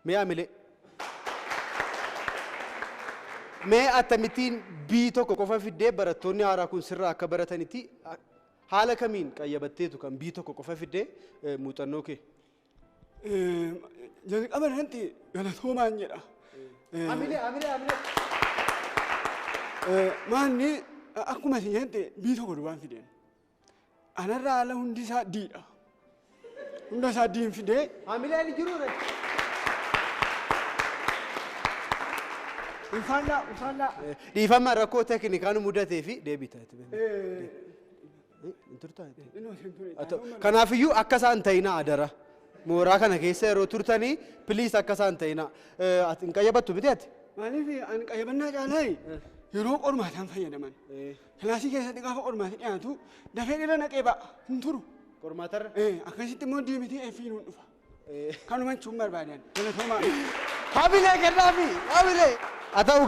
Mee hamilee. Mee akkamittiin B tokko qofa fiddee barattoonni haaraa kun sirraa akka baratanitti haala kamiin qayyabatteetu kan B tokko qofa fiddee muuxannoo kee? Jalqaba irratti galatoomaan jedha. Hamilee, hamilee, hamilee. Maanni akkuma isin jette B tokko duwwaan fideen. Anarraa ala hundi isaa D'dha. Hunda isaa D'n fidee. Hamileen jiru re. Ulfaadhaa, ulfaadhaa. Dhiifama rakkoo teeknikaa nu mudatee fi deebii taate. Hin turtaa? Kanaafiyyuu akka isaan ta'inaa adara. Mooraa kana keessa yeroo turtanii please akka isaan ta'inaa. Ati hin qayyabattu miti ati? Maaliif ani qayyabannaa caalaa yeroo qormaataan fayyadaman. Kilaasii keessatti gaafa qormaati dhiyaatu dafee irra naqee ba'a hin turu. Qormaatarra? Akkasitti immoo deebitii eeffiin hin dhufa. Kanuma jechuun barbaadan. Galatoomaa. Hamilee kennaafi hamilee. Haa ta'u.